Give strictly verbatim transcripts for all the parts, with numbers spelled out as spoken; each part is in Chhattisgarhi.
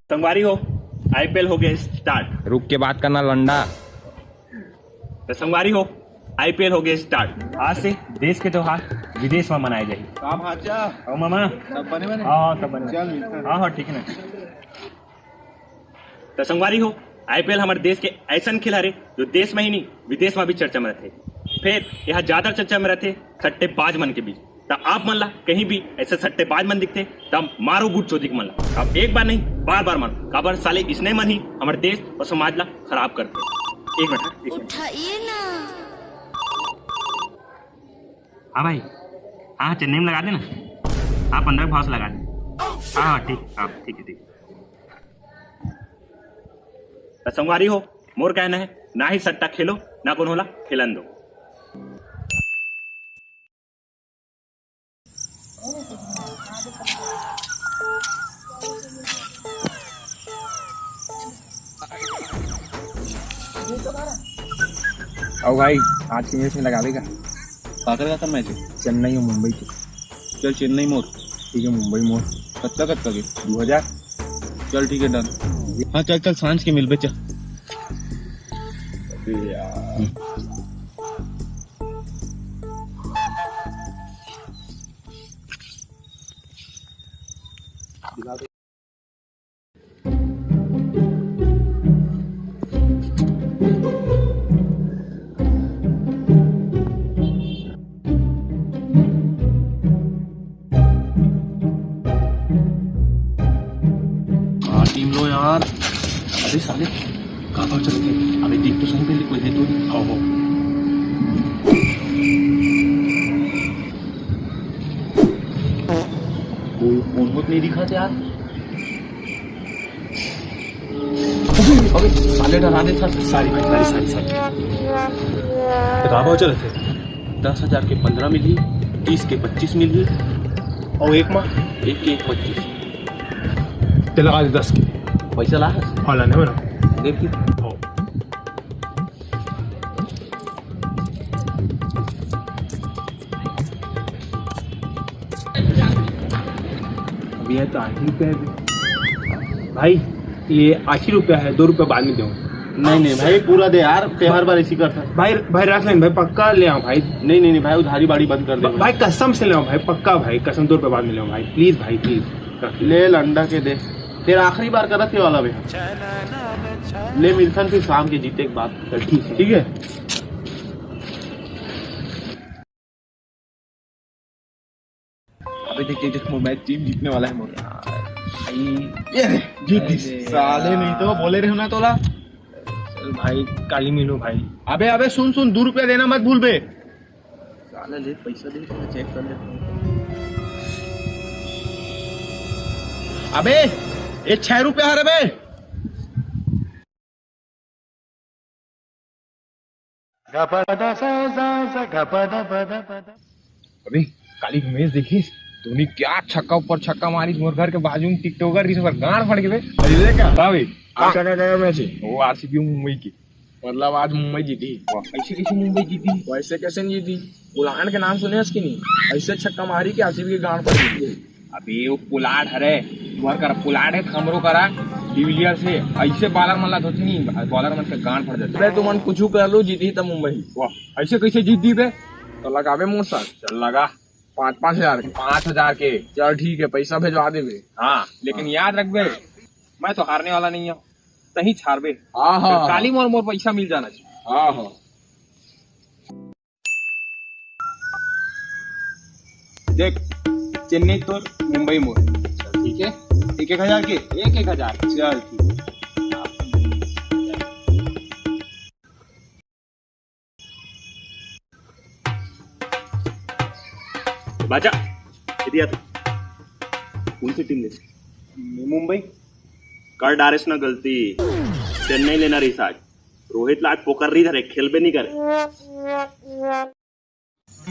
संगवारी हो, आईपीएल हो गए स्टार्ट। रुक के बात करना लंडा। तो संगवारी हो, आईपीएल हो गए स्टार्ट। आज से देश के त्योहार विदेश में मनाए जाही। का भांचा? ओ मामा। सब बने बने? हाँ, सब बने। चल, मिलते हैं। हाँ, हाँ, ठीक है ना। तो संगवारी हो, आईपीएल हमारे देश के ऐसन खेल हरे जो देश में ही नहीं, विदेश में भी चर्चा में रहते। फिर यहाँ ज्यादा चर्चा में रहते सट्टेबाज मन के बीच। त आप मन ला कहीं भी ऐसे सट्टेबाज मन दिखते, त मारो बूट चोदी के मन ला। अब एक बार नहीं, बार बार मारो, काबर साले इसने मन ही हमारे देश और समाज ला खराब करते। एक मिनट, एक मिनट। उठाइए ना। हाँ भाई, हाँ, चेन्नई में लगा देना। हाँ, पंद्रह के भाव से लगा दे। हाँ, हाँ, ठीक, हाँ, ठीक है, ठीक। त संगवारी हो, मोर कहना है, ना ही सट्टा खेलो, ना कोनो ला खेलन दो। अउ भाई, आज के मैच में लगावे का? काकर काकर मैच है? चेन्नई और मुंबई के। चल, चेन्नई मोर। ठीक है, मुंबई मोर। कत्ता कत्ता के? दो हजार। चल, ठीक है, डन। हाँ, चल चल, सांझ के मिलबे, चल। अबे यार। हाँ, टीम लो यार। अरे साले, कहाँ भाग चलते हैं? अबे देख तो सही पहले, कोई है तो नहीं। आओ, आओ। कोई फोन वोन नहीं दिखा यार। अबे, अबे, साले डरा दे था। सॉरी भाई, सॉरी, सॉरी, सॉरी। तो कहाँ भाव चलत हे? दस हजार के पंद्रह मिलही, तीस के पच्चीस मिलही, अउ एक मा? एक के एक पच्चीस। ते लगा दे दस के। पैसा ला हस? हाँ, लाने वाला। देख के। हाँ। भैया, तो आठ रुपया है भाई, ये आठ ही रुपया है, दो रुपया बाद में दो। नहीं, नहीं भाई, पूरा दे यार, त्योहार बार इसी करता। भाई, भाई, रख लें भाई, पक्का ले आओ भाई। नहीं, नहीं, नहीं भाई, उधारी बाड़ी बंद कर दे भाई। भाई, कसम से ले आओ भाई, पक्का भाई, कसम, दो रुपया बाद में ले आओ भाई, प्लीज भाई, प्लीज। रख ले। ले लंडा के दे, तेरा आखिरी बार करत हे वाला भैया। ले मिलथन फिर शाम के जीते के बाद। चल, ठीक है। ठीक है। अबे देख, देख, देख, मोर मैच टीम जीतने वाला है मोर। भाई, ये रे, जीत दिस। अरे साले, नहीं तो बोले रहे ना तोला। चल भाई, काली मिलो भाई। अबे, अबे, सुन, सुन, दो रुपया देना मत भूलबे। साले ले पैसा दे, चेक कर ले। अबे, ये छह रुपया हरे बे। अबे, काली मैच देखिस, धोनी क्या छक्का ऊपर छक्का मारिस, मोर घर के बाजू में टिकटॉकर रहिस, ओकर गांड फट गे बे। अरे, का? का बे? आज का, का, का मैच है? वो आरसीबी मुंबई की। मतलब, आज मुंबई जीती। वाह, ऐसे कैसे मुंबई जीती? वैसे कैसे नहीं जीती? पुलाड़ के नाम सुने हस कि नहीं? ऐसे छक्का मारी कि आरसीबी के गांड फट गई। अबे, वो पुलाड़ हरे, तुहर करा पुलाड़ है, हमरो करा डिविलियर्स है। ऐसे बॉलर मन ला धोती नहीं, बॉलर मन के गांड फट जाते। अबे, तुमन कुछ कर लो, जीती त मुंबई। वाह, ऐसे कैसे जीत दी बे? तो लगावे मोर साथ। चल, लगा। पाँच, पाँच हजार के। पाँच हजार के। चल, ठीक है, पैसा भेजवा देबे। हाँ, लेकिन हाँ। याद रखबे, मैं तो हारने वाला नहीं हूँ, तहीं हारबे। हाँ, हाँ, काली हाँ। मोर, मोर पैसा मिल जाना चाहिए। हाँ, हाँ। देख, चेन्नई तोर, मुंबई मोर। चल, ठीक है। एक एक हजार के? एक एक हजार। चल, ठीक है। बाजा, इधर आ तू। कौन सी टीम ले? मुंबई। कर डारेस ना गलती, चेन्नई लेना रहिस आज। रोहित ला आज पोकर रही धरे, खेलबे नहीं करे।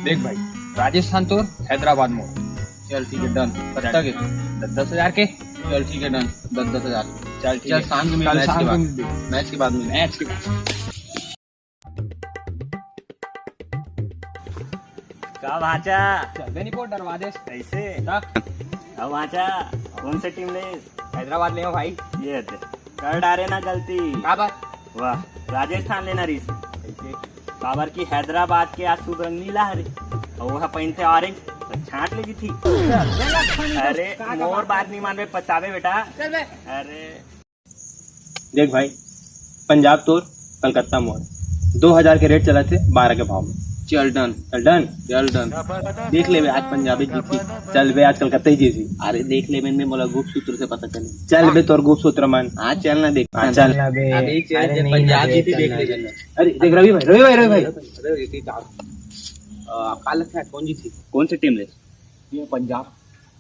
देख भाई, राजस्थान तोर, हैदराबाद मोर। चल ठीक है, डन। कत्ता के? दस दस हजार के। चल ठीक है, डन। दस दस हजार। चल ठीक चल, है। शाम को मिल, कल मैच के शाम को बाद। मिल। मैच के बाद मिल। मैच के बाद। का भांचा? चल बे निपोट, डरवा दे। कैसे? का? अब भांचा, कौन से टीम ले? हैदराबाद ले आओ भाई। ये दे, कर डारे ना गलती। काबर? वाह, राजस्थान लेना रहिस। काबर कि हैदराबाद के आज शुभ रंग नीला हरे, अउ ओहा पहिनथे ऑरेंज, तो छांट ले जीथी। अरे, मोर बात नहीं मानबे, पछताबे बेटा। चल बे। अरे, देख भाई, पंजाब तोर, कलकत्ता मोर। दो हजार के रेट चलत हे, बारह के भाव में। चल डन। चल डन। चल डन। देख लेबे, आज पंजाबी जीती। चल बे, आज कलकत्ता ही जीती। अरे देख लेबे, में मोला गुप्त सूत्र से पता चले। चल बे, तोर गुप्त सूत्र मन। हाँ, चल ना देख। हाँ, चल ना बे। अरे चल, अरे जे नहीं पंजाब ना बे, जीती, चल देख ना ले बे। चल। अरे देख रवि भाई, रवि भाई, रवि भाई। अरे, अरे, अरे, अ, काल अच्छा कौन जीती? कौन सी टीम ले? ये पंजाब।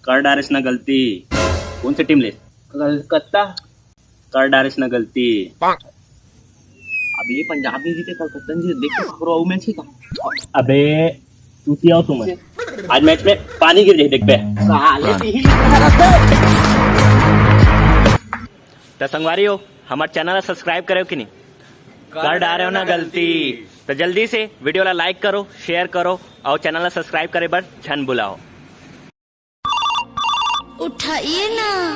कर डारिस ना गलती। कौन सी टीम ले? कलकत्ता। कर डारिस ना गलती। अब ये पंजाब नहीं जीते, कलकत्ता नहीं जीते, देख तो पकड़ो, आओ मैच ही का। अबे, तू क्या हो तुम? आज मैच में पानी गिर जाए, देख बे। साले हाँ। तो संगवारी हो, हमारे चैनल ला सब्सक्राइब करे हो कि नहीं? कर डारे हो ना गलती। तो जल्दी से वीडियो ला लाइक करो, शेयर करो और चैनल ला सब्सक्राइब करे बर झन बुलाओ। उठाइए ना।